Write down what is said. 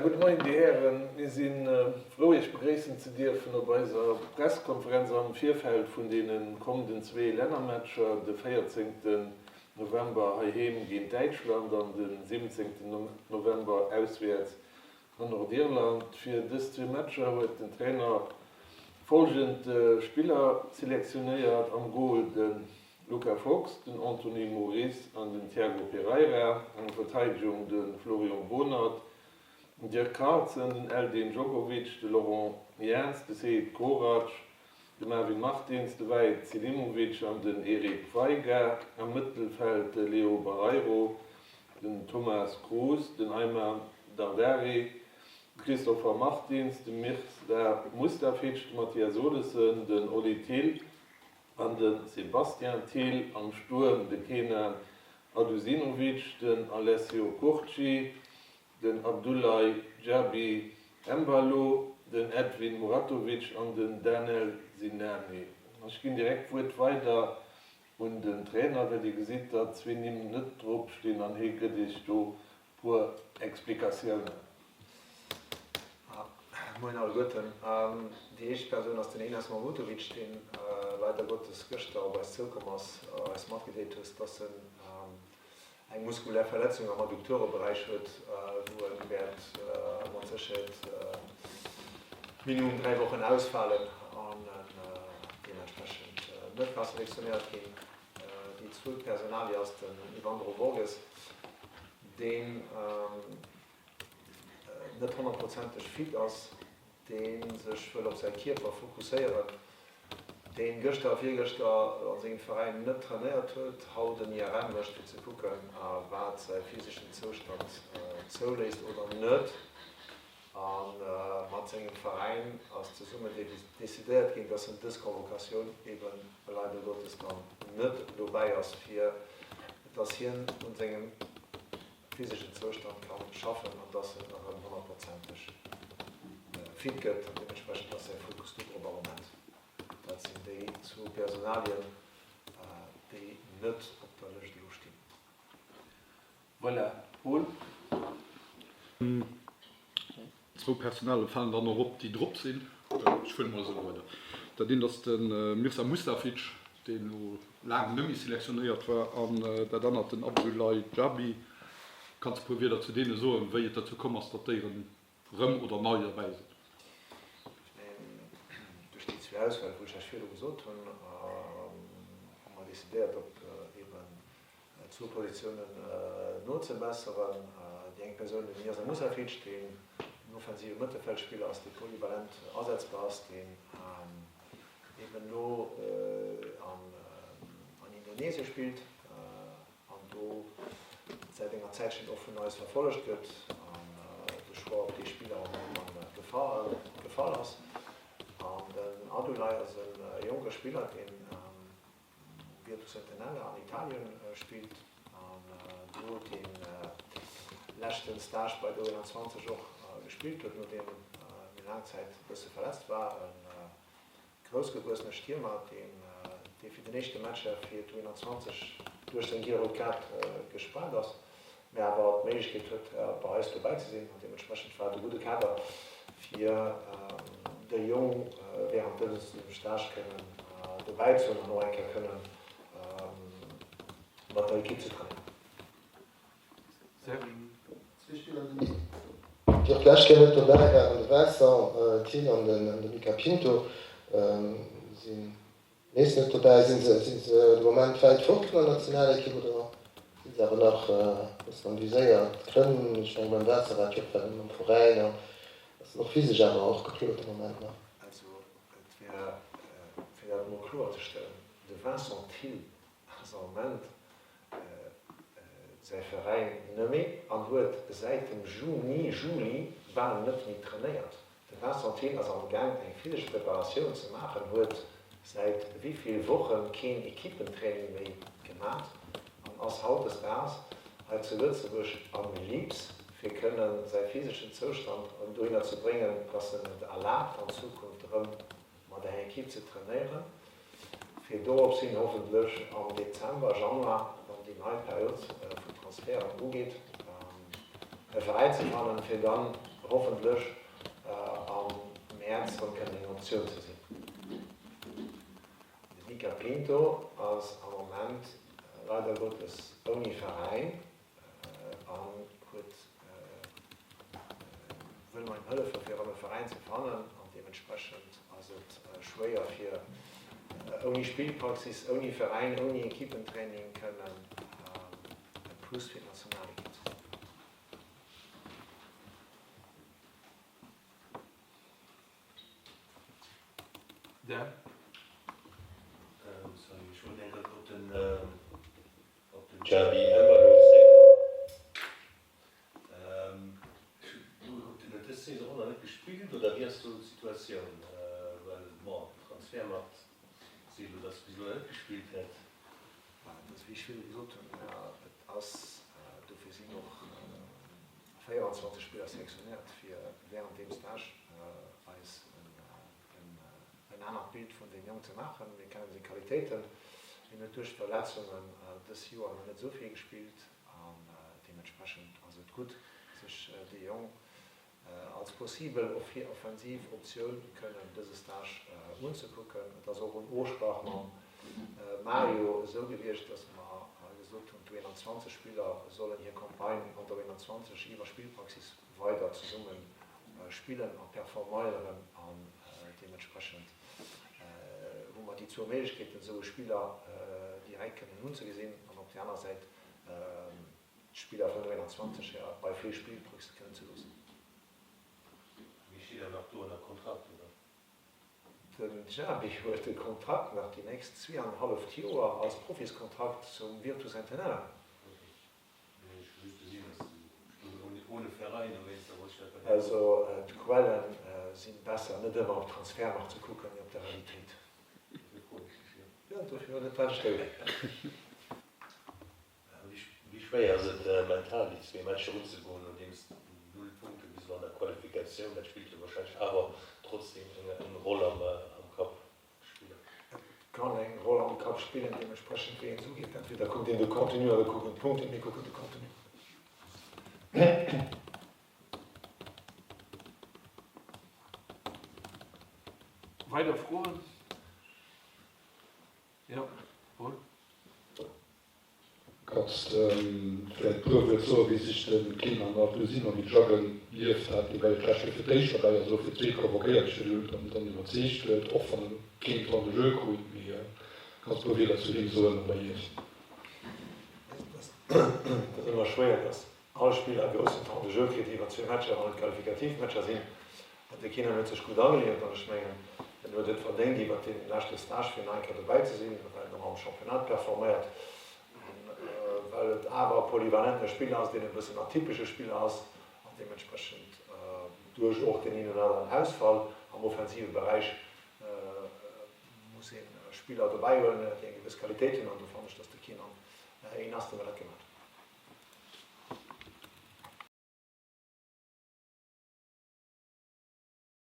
Gudde Moien, Dir Hären. Mir si frou, Iech begréissen ze dierfen op eiser Presskonferenz am Virfeld vun deene kommenden zwee Lännermatcher, de 14 November heiheem géint Däitschland an de 17 November auswäerts an Nordirland. Fir dës zwee Matcher huet den Trainer folgend Spiller selektionéiert, Am Gol de Luca Fox, den Anthony Moris an den Tiago Pereira, an der Verteidegung de Florian Bohnert, den Dirk Carlson, den Eldin Djokovic, de Laurent Jans, de Seid Korac, de Marvin Martins, de Vahid Selimovic an den Eric Veiga, am Mëttelfeld de Leo Barreiro, den Thomas Cruz, den Aiman Dardari, de Christopher Martins, de Mirza Mustafic, de Mathias Olesen, den Oli Thill an de Sebastien Thill, am Stuerm de Kenan Adusinovic, den Alessio Curci, den Abdoulaye Djabi Embalo, den Edvin Muratovic an den Danel Sinani. Ech ginn direkt d'Wuert weider un den Trainer, well Dir gesitt, datt zwee Nimm net drop stinn an hie gëtt Iech do puer Explikatiounen. Moien alleguerten. Déi éischt Persoun ass den Enes Mahmutovic, dee leider Gottes gëschter op eis zoukomm ass, eis matgedeelt hues, dass en eng muskulär Verletzung am Adduktoreberäich huet, wou e wäert mat Sécherheet minimum 3 Wochen ausfalen an deementsprechend net ka selektionéiert ginn. Déi zweet Personalie ass den Ivandro Borges, deen net honnertprozenteg fit ass, dee sech wëll op säi Kierper fokusséieren, dee gëschter a virgëschter a sengem Veräin net trainéiert huet, haut en IRM mécht fir ze kucken, wat säi physeschen Zoustand zouléisst oder net. A mat sengem Veräin ass zesummen decidéiert ginn, dass en dës Convocatioun eben leider Gottes dann net dobäi ass, fir dass hien un sengem physeschen Zoustand ka schaffen an dass en erëm honnertprozenteg fit gëtt. An deementsprechend ass säi Fokus do drop am Moment. Dat sinn déi zwou Personalien, déi net op der Lëscht elo stinn. Voilà, Paul. Zwou Personale falen dann och op, déi drop sinn. Ech fueren emol esou weider. Dat eent ass de Mirza Mustafic, deen elo laang net méi selektionéiert war, an dat anert den Abdoulaye Djabi. Kanns e puer Wierder zu deene soen, wéi et derzou komm ass, datt déi erëm oder nei derbäi sinn? Ech mengen, duerch déi zwee Ausfäll, wou ech lech virdru gesot hunn, hu mer decidéiert, op eeben zwou Positiounen nozebesseren. Déi eng Persoun, den Mirza Musafic, deen en offensive Mëttelfeldspiller ass, dee polyvalent asetzbar ass, deen eben elo an Indonesien spillt an do säit enger Zäitchen och vun eis verfollegt gëtt an de Choix op dee Spiller am Moment dann gefall ass. An den Adulai ass e jonke Spiller, deen Virtus Centinella an Italien spillt an do dee leschten Stage bei der U21 och gespillt huet, nodeem hie laang Zäit e bësse verletzt war. E groussgewuessene Stiermer, dee fir den éischte Match fir d'U21 duerch seng giel-rout Kaart gespaart ass. mä awer d'Méiglechkeet huet bei eis dobäi ze sinn an deementsprechend war et e gudde Kader fir déi Jong während dësem Stage kënnen dobäi ze hunn an och eng Kéier kënnen mat der Equipe ze trainéieren. Serge. Zwee Spiller déi och d'lescht Kéier net dobäi waren, de Vincent Thill an de Mica Pinto sinn Nees net dobäi. Sinn se sinn se de Moment wäit fort vun der Nationalekipp oder sinn se awer nach e bëssen am Viséier? D'Grënn, ech menge beim Waasser war et jo och well mam Veräin an ass en och physesch awer och geplot de Moment nach. Also et wär, fir dat emol kloerzestellen, de Vincent Thill ass am Moment säi Veräin nëmme an huet säit dem Juni, Juli bal net méi trainéiert. De Vincent Thill ass am Gaang eng physesch Preparatioun ze maachen, huet säit wéivill Wochen keen Equippentraining méi gemat an ass hautdesdaags hei zu Lëtzebuerg am Gips fir kënnen säi physeschen Zoustand dohinner ze bréngen, dass en et erlaabt an Zukunft erëm mat enger Equipe ze trainéieren, fir dorops hin hoffentlech am Dezember, Januar, wann déi nei Period vun Transferten ugeet, e Veräin ze fannen, fir dann. hoffentlech am Mäerz erëm kënnen eng Optioun ze sinn. De Mica Pinto ass am Moment leider Gottes ouni Veräin an huet wëlle mer him hëllefe fir erëm e Veräin ze fannen an deementsprechend ass et schwéier fir ouni Spillpraxis, ouni Veräin, ouni Equipentraining kënnen e Plus fir d'Nationalekipp ze sinn. Dan? Sorry, ech wollt eng Kéier op den op den Xabi Embalo zréckkommen. Ech hunn nogekuckt, en huet dës Saison och nach net gespillt, oder wéi ass do d'Situatioun? Well bon, den Transfermarkt seet elo, datt e bis elo nach net gespillt hätt. Dat ass, wéi ech virdu gesot hunn, et ass, dofir sinn och 24 Spiller sélectionnéiert, fir während deem Stage eis en anert Bild vun deem Jong ze maachen. Mir kennen seng Qualitéiten. Hien huet duerch d'Verletzungen dës Joer nach net esou vill gespillt an deementsprechend ass et gutt, sech dee Jong als possibel offensiv Optioun kënnen dëse Stage unzekucken. Et ass och en Ofsprach mam Mario esou gewiescht, dass mer gesot hunn, d'U21 Spiller sollen hir Campagne an der U21 iwwer Spillpraxis weider zesumme spillen a performeieren an deementsprechend hu mer déi zwou Méiglechkeeten, esou e Spiller direkt kënnen unzegesinn an op där aner Säit d'Spiller vun der 21 her bei vill Spillpraxis kënnen ze loossen. Mee steet awer nach do ënner Kontrakt, oder? Den Xabi huet e Kontrakt nach déi nächst zweeanenhalleft Joer als Profiskontrakt zum Virtus Entennara. Also d'Quellen sinn besser net ëmmer op Transfermarkt ze kucken, mee op der Realitéit. Jo, dofir huet et dat stoung. Wéi schwéier ass et mental déi zwee Matcher unzegoen, nodeems 0 Punkte bis elo an der Qualifikatioun, dat spillt jo warscheinlech awer trotzdeem eng Roll am Kapp spillen. Et kann eng Roll am Kapp spillen, deementsprechend wéi een es ugeet. Entweder kuckt een de Contenu oder kuckt een d'Punkten. Mir kucken de Contenu. Weider Froen? Jo, Paul? Kanns de vläit e puer Wuert soen, wéi sech de Kenan Abdusinovic agelieft hat, dee war jo d'lescht Joer fir d'éischt derbäi ass, elo fir d'zweet convoquéiert, ech huet elo dann iwwerzeegt huet, och wann e keen Temps de jeu krut, mee kanns e puer Wierder zu him soen an der Iess? Et ass ëmmer schwéier, dass all Spiller e groussen Temps de jeu kritt iwwer zwee Matcher, wann et Qualifikatiivmatcher sinn. De Kenan huet sech gutt agelieft an ech mengen, en huet et verdéngt iwwer dee leschte Stage fir nach eng Kéier dobäi ze sinn, well en och am Championnat performéiert an well et awer e polyvalente Spiller ass, deen e bëssen atypesche Spiller ass an deementsprechend duerch och deen een oder aneren Ausfall am offensive Beräich muss ee Spiller dobäi huelen, déi eng gewëss Qualitéit hunn an do fannen ech, datt de Kenan een ass, dee mer dat gemaach huet.